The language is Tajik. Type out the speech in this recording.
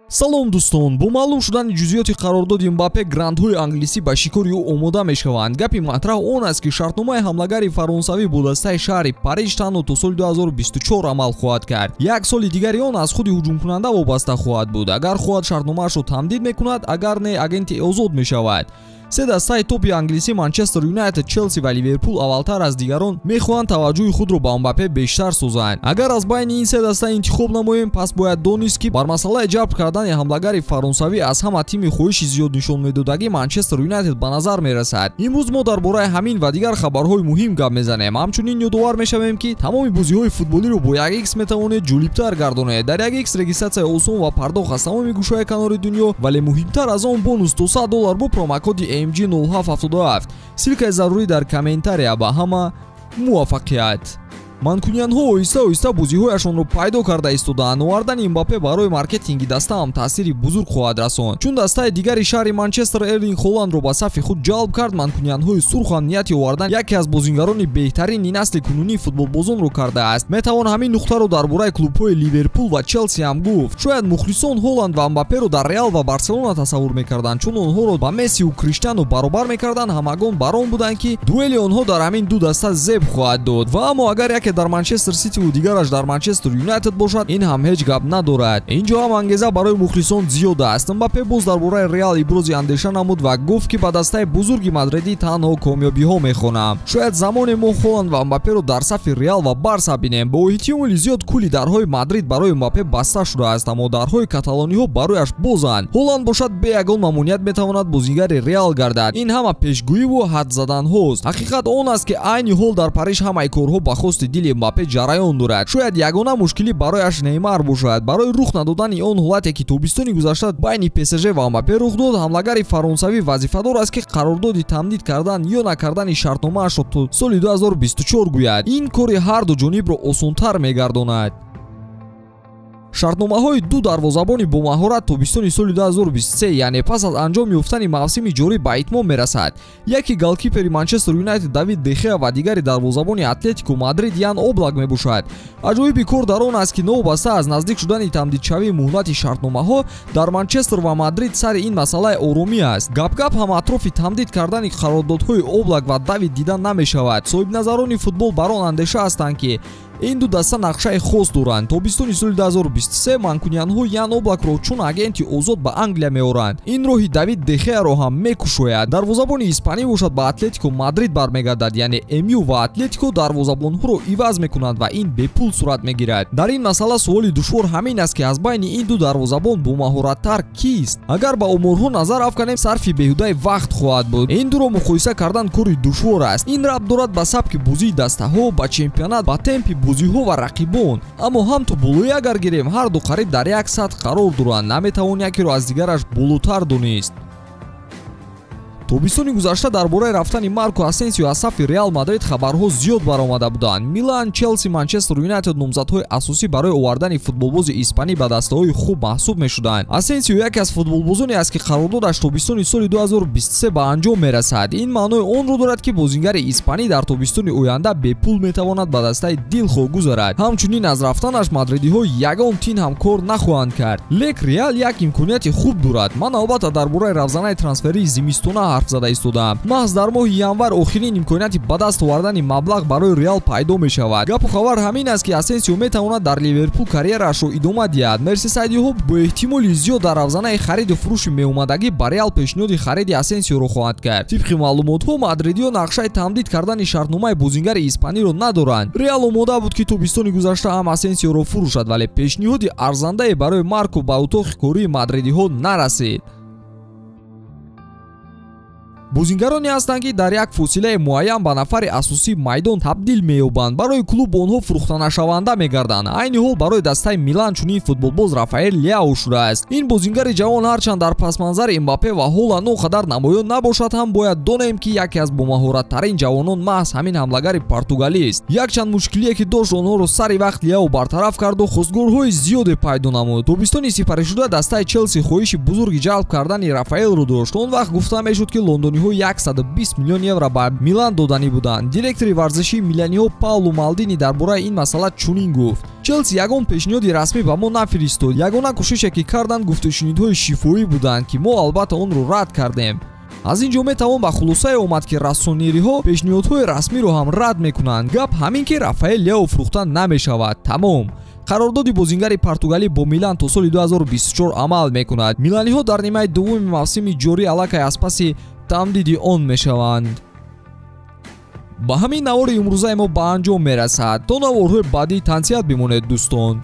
Салом дӯстон, бо маълум шудани ҷузъиёти қарордоди Мбаппе грандҳои англисӣ ба шикори ӯ омода мешаванд. Гапи матраҳ он аст, ки шартномаи ҳамлагари фаронсавӣ бо дастаи шаҳри Париж танҳо то соли 2024 амал хоҳад кард. Як соли дигари он аз худи ҳуҷумкунанда вобаста хоҳад буд. Агар хоҳад, шартномаашро тамдид мекунад, агар не, агенти озод мешавад. Се дастаи топи англисӣ Манчестер Юнайтед, Челси ва Ливерпул аввалтар аз дигарон мехоҳанд таваҷҷӯҳи худро ба Мбаппе бештар созанд. Агар аз байни ин се даста интихоб намоем, пас бояд донист, ки бар масъалаи ҷалб кардани ҳамлагари фаронсавӣ аз ҳама тими хоҳиши зиёд нишон медодагӣ Манчестер Юнайтед ба назар мерасад. Имрӯз мо дар бораи ҳамин ва дигар хабарҳои муҳим гап мезанем. Ҳамчунин ёдовар мешавем, ки тамоми бозиҳои футболиро бо 1x метавонед ҷолибтар гардонед. Дар 1x регистратсияи осон ва пардохт аз тамоми гӯшаи канори дунё, вале муҳимтар аз он бонус то $100 бо промокоди MG0777. Ссылкаи зарурӣ дар комментария. Ба ҳама муваффақият. Манкуниянҳо оҳиста оҳиста бозиҳояшонро пайдо карда истодаанд. Овардани Мбаппе барои маркетинги даста ҳам таъсири бузург хоҳад расонд. Чун дастаи дигари шаҳри Манчестер Эрлинг Холландро ба сафи худ ҷалб кард, манкуниянҳои сурх ҳам нияти овардан яке аз бозингарони беҳтарини насли кунунии футболбозонро кардааст. Метавон ҳамин нуқтаро дар бораи клубҳои Ливерпул ва Челси ҳам гуфт. Шояд мухлисон Холланд ва Мбапперо дар Реал ва Барселона тасаввур мекарданд, чун онҳоро ба Мессиву Криштиану баробар мекарданд. Ҳамагон бар он буданд, ки дуэли онҳо дар ҳамин ду даста зеб хоҳад дод. Ва аммо агар яке дар Манчестер Ситиву дигараш дар Манчестер Юнайтед бошад, ин ҳам ҳеҷ гап надорад. Инҷо ҳам ангеза барои мухлисон зиёд аст. Мбаппе боз дар бораи Реал ибрози андеша намуд ва гуфт, ки ба дастаи бузурги мадридӣ танҳо комёбиҳо мехонам. Шояд замоне мо Холланд ва Мбапперо дар сафи Реал ва Барса бинем. Бо эҳтимоли зиёд кулли дарҳои Мадрид барои Мбаппе баста шудааст, аммо дарҳои каталониҳо барояш бозанд. Холланд бошад, бе ягон мамоният метавонад бозигари Реал гардад. Ин ҳама пешгӯиву ҳадзаданҳост. Ҳақиқат он аст, ки айни ҳол дар Париж ҳамаи корҳо ба хости дили Мбаппе ҷараён дорад. Шояд ягона мушкилӣ барояш Неймар бошад. Барои рух надодани он ҳолате, ки тобистони гузашта байни ПСЖ ва Мбаппе рух дод, ҳамлагари фаронсавӣ вазифадор аст, ки қарордоди тамдид кардан ё накардани шартномаашро то соли 2024 гӯяд. Ин кори ҳар ду ҷонибро осонтар мегардонад. Шартномаҳои ду дарвозабони бомаҳорат тобистони соли 2023, яъне пас аз анҷом ёфтани мавсими ҷорӣ, ба итмом мерасад. Яке голкипери Манчестер Юнайтед Давид Дехеа ва дигари дарвозабони Атлетико Мадрид Ян Облак мебошад. Аҷоиби кор дар он аст, ки новобаста аз наздик шудани тамдидшавии муҳлати шартномаҳо дар Манчестер ва Мадрид сари ин масъалаи оромӣ аст. Гапгап ҳам атрофи тамдид кардани қарордодҳои Облак ва Давид дида намешавад. Соҳибназарони футбол бар он андеша ҳастанд, ки ин ду даста нақшаи хос доранд. Тобистони соли 2023 манкуниянҳо Ян Облакро чун агенти озод ба Англия меоранд. Ин роҳи Давид Дехеаро ҳам мекушояд. Дарвозабони испанӣ бошад, ба Атлетико Мадрид бармегардад, яъне МЮ ва Атлетико дарвозабонҳоро иваз мекунанд ва ин бепул сурат мегирад. Дар ин масъала суоли душвор ҳамин аст, ки аз байни ин ду дарвозабон бомаҳораттар кист? Агар ба оморҳо назар афканем, сарфи беҳудаи вақт хоҳад буд. Ин дуро муқоиса кардан кори душвор аст. Ин рабт дорад ба сабки бозии дастаҳо, ба чемпионат, ба темпи бозиҳо ва рақибон. Аммо ҳам то болоӣ агар гирем, ҳар ду қариб дар як сатҳ қарор доранд. Наметавон якеро аз дигараш болотар донист. Тобистони гузашта дар бораи рафтани Марко Асенсио аз сафи Реал Мадрид хабарҳо зиёд баромада буданд. Милан, Челси, Манчестер Юнайтед номзадҳои асосӣ барои овардани футболбози испанӣ ба дастаҳои хуб маҳсуб мешуданд. Асенсио яке аз футболбозоне аст, ки қарордодаш тобистони соли 2023 ба анҷом мерасад. Ин маънои онро дорад, ки бозингари испанӣ дар тобистони оянда бепул метавонад ба дастаи дилхоҳ гузарад. Ҳамчунин аз рафтанаш мадридиҳо ягон тин ҳам кор нахоҳанд кард. Лек Реал як имконияти хуб дорад. Ман албатта дар бораи равзанаи трансферии зимистона ҳарф зада истодаам. Маҳз дар моҳи январ охирин имконияти ба даст овардани маблағ барои Реал пайдо мешавад. Гапу хабар ҳамин аст, ки Асенсио метавонад дар Ливерпул карьераашро идома диҳад. Мерсисайдиҳо бо эҳтимоли зиёд дар равзанаи хариду фурӯши меомадагӣ ба Реал пешниҳоди хариди Асенсиоро хоҳанд кард. Тибқи маълумотҳо, мадридиҳо нақшаи тамдид кардани шартномаи бозингари испаниро надоранд. Реал омода буд, ки тобистони гузашта ҳам Асенсиоро фурӯшад, вале пешниҳоди арзандае барои Марко ба утоқи кории мадридиҳо нарасид. Бозингароне ҳастанд, ки дар як фосилаи муайян ба нафари асосии майдон табдил меёбанд. Барои клуб онҳо фурӯхтанашаванда мегарданд. Айни ҳол барои дастаи Милан чунин футболбоз Рафаэл Ляо шудааст. Ин бозингари ҷавон ҳарчанд дар пасманзари Мбаппе ва Ҳоланд он қадар намоён набошад ҳам, бояд донем, ки яке аз бомаҳораттарин ҷавонон маҳз ҳамин ҳамлагари португалист. Якчанд мушкилие, ки дошт, онҳоро сари вақт Ляо бартараф карду хостгорҳои зиёде пайдо намуд. Тобистони сипаришуда дастаи Челси хоҳиши бузурги ҷалб кардани Рафаэлро дошт. Он вақт гуфта мешуд, ки лондони милониҳо 120 миллион евро ба Милан доданӣ буданд. Директори варзишии миланиҳо Пауло Малдини дар бораи ин масъала чунин гуфт: Челси ягон пешниҳоди расмӣ ба мо нафиристод. Ягона кӯшише ки карданд, гуфтушунидҳои шифоӣ буданд, ки мо албатта онро рад кардем. Аз ин ҷо метавон ба хулосае омад, ки россонериҳо пешниҳодҳои расмиро ҳам рад мекунанд. Гап ҳамин, ки Рафаэл Лео фурӯхта намешавад. Тамом. Қарордоди бозингари португалӣ бо Милан то соли 2024 амал мекунад. Миланиҳо дар нимаи дуввуми мавсими ҷорӣ аллакай аз паси тамдиди он мешаванд. Ба ҳамин навори имрӯзаи мо ба анҷом мерасад. То наворҳои баъдӣ тансиҳат бимонед, дӯстон.